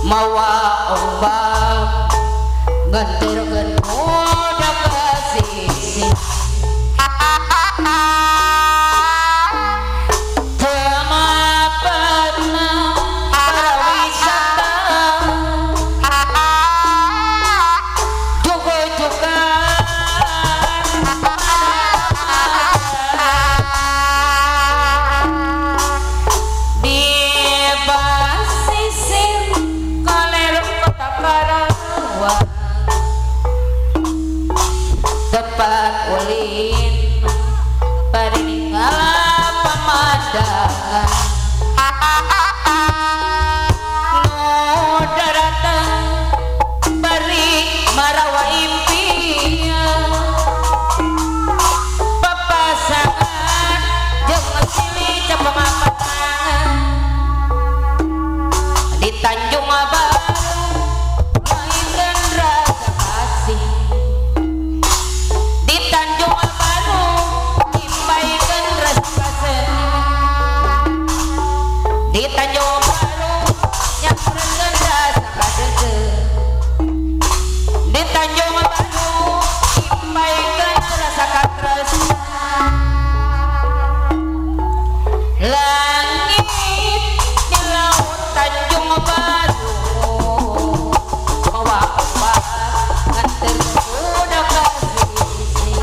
Mawa ombak nganterkeun kuda ka sisi. Temapatna pariwisata jugo-jugan di pasisir kaler kota Karawang, tempat ulin paringala pemandangan nu daratan bari marawa impian papasangan jeung silih capengapatangan di Tanjung Baru mainkeun rasa kasih di Tanjung Baru nyimpaikeun rasa kasih di Tanjung Baru nyamperkeun rasa kadeudeuh di Tanjung Baru nyimpaikeun rasa katresna. Langit di laut Tanjung Baru mawa ombak nganter kuda ka sisi.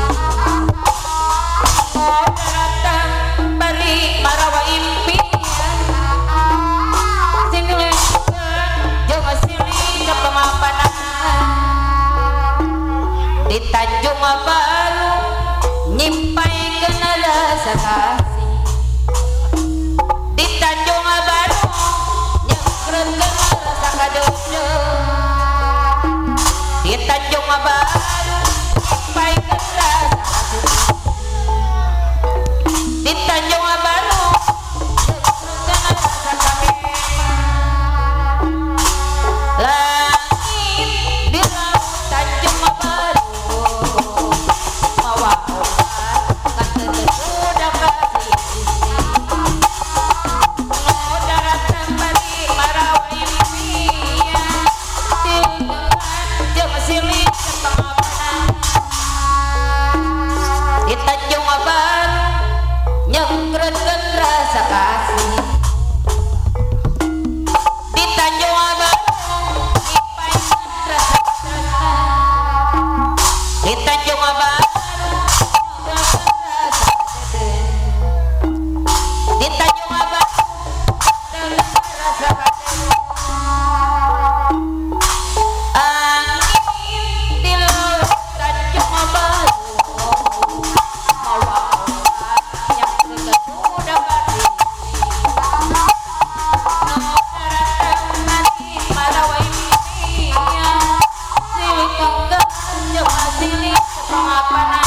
Daratan bari marawa impian singlengkeun jeung silih capengapanan di Tanjung Baru nyimpaikeun rasa kasih di Tanjung Baru nyengkreunkeun rasa kadeudeuh di Tanjung Baru nyimpaikeun rasa kasih di Tanjung Baru nyengkreunkeun rasa kamema. Langit di laut Tanjung Baru mawa ombak nganterkeun kuda ka sisi. Daratan bari marawa impian tingelan jeung silih capengapanan di Tanjung Baru nyengkreunkeun rasa kasih di Tanjung Baru nyimpaikeun rasa katresna di Tanjung Baru nyengkreunkeun rasa kadeudeuh di Tanjung Baru nyengkreunkeun rasa kadeudeuh. Angin di laut Tanjung Baru mawa ombak nyangkeun kuda ka sisi. Daratan bari marawa impian silih kengkeun jeung silih capengapanan.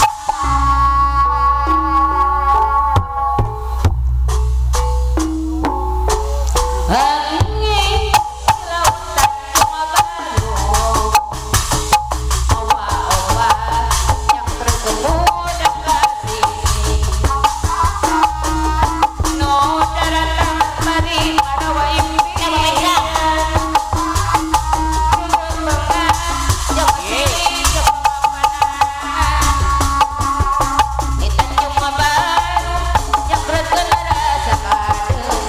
Angin di laut Tanjung Baru mawa ombak nyangkeun kuda ka sisi. Nu daratan bari marawa impian lelembungan jeung silih capengapanan di Tanjung Baru nyangkeun rasa kadeudeuh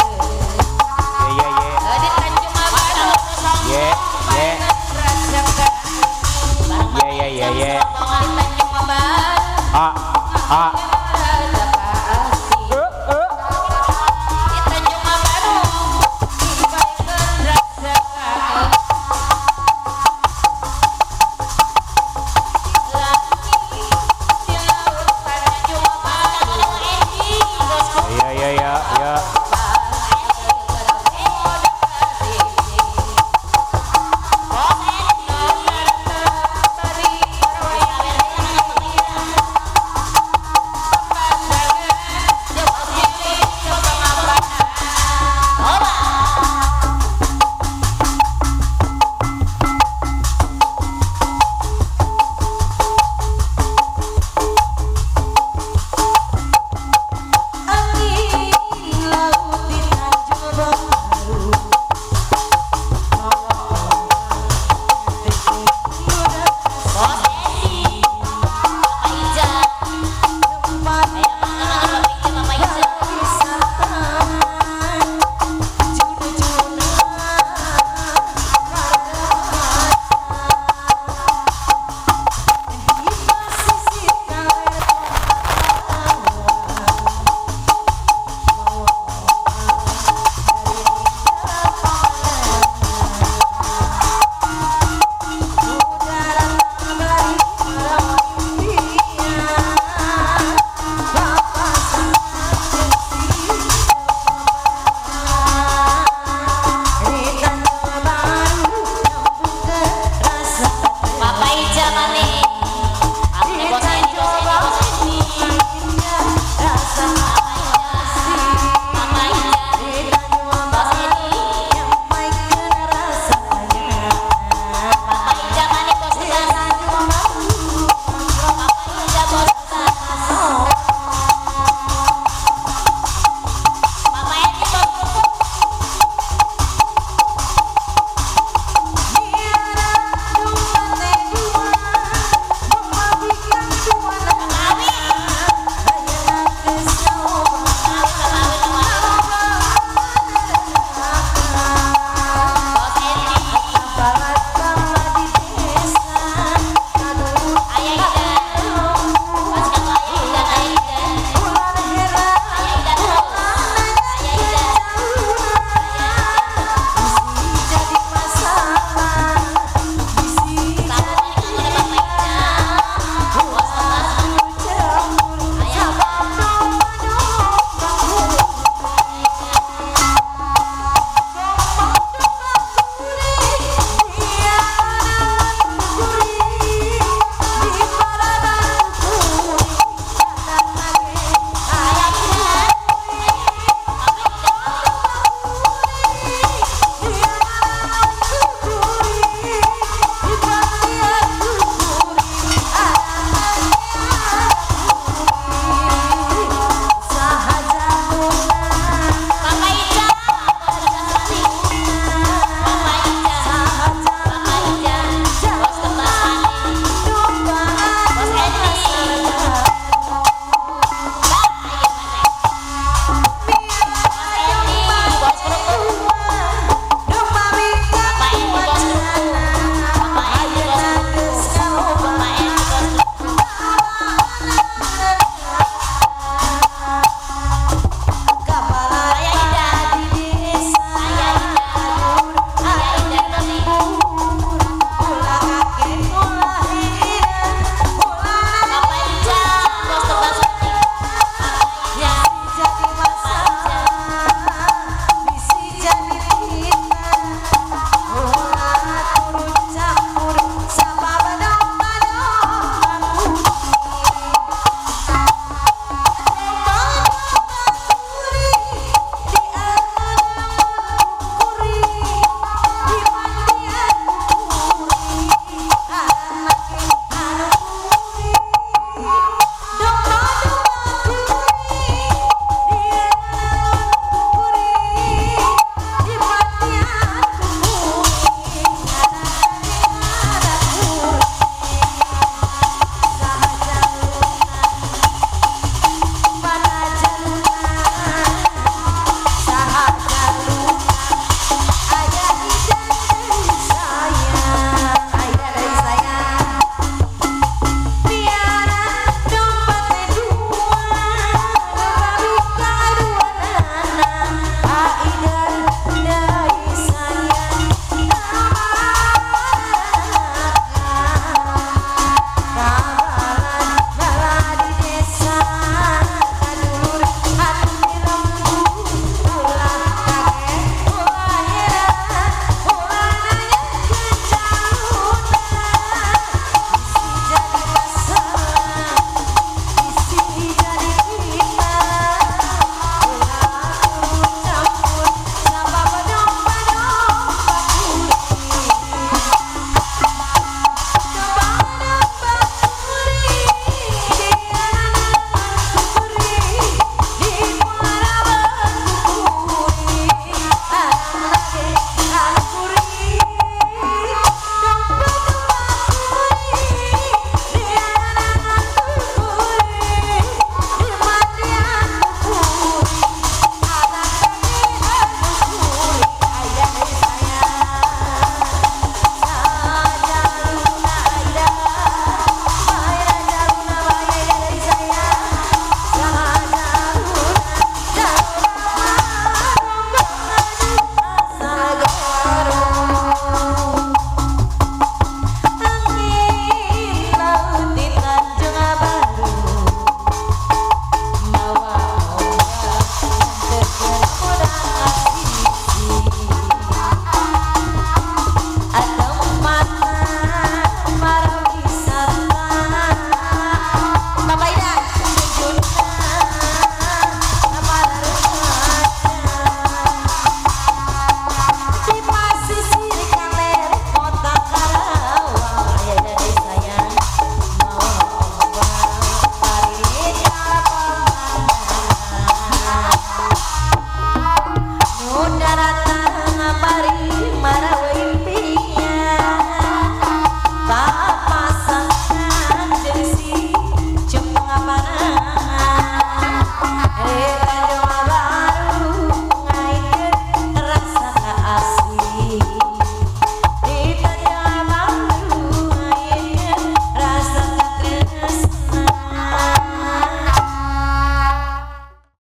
Ye ye ye. di Tanjung Baru Ye ye. rasa kadeudeuh Ye ye ye ye. di Tanjung Baru A A.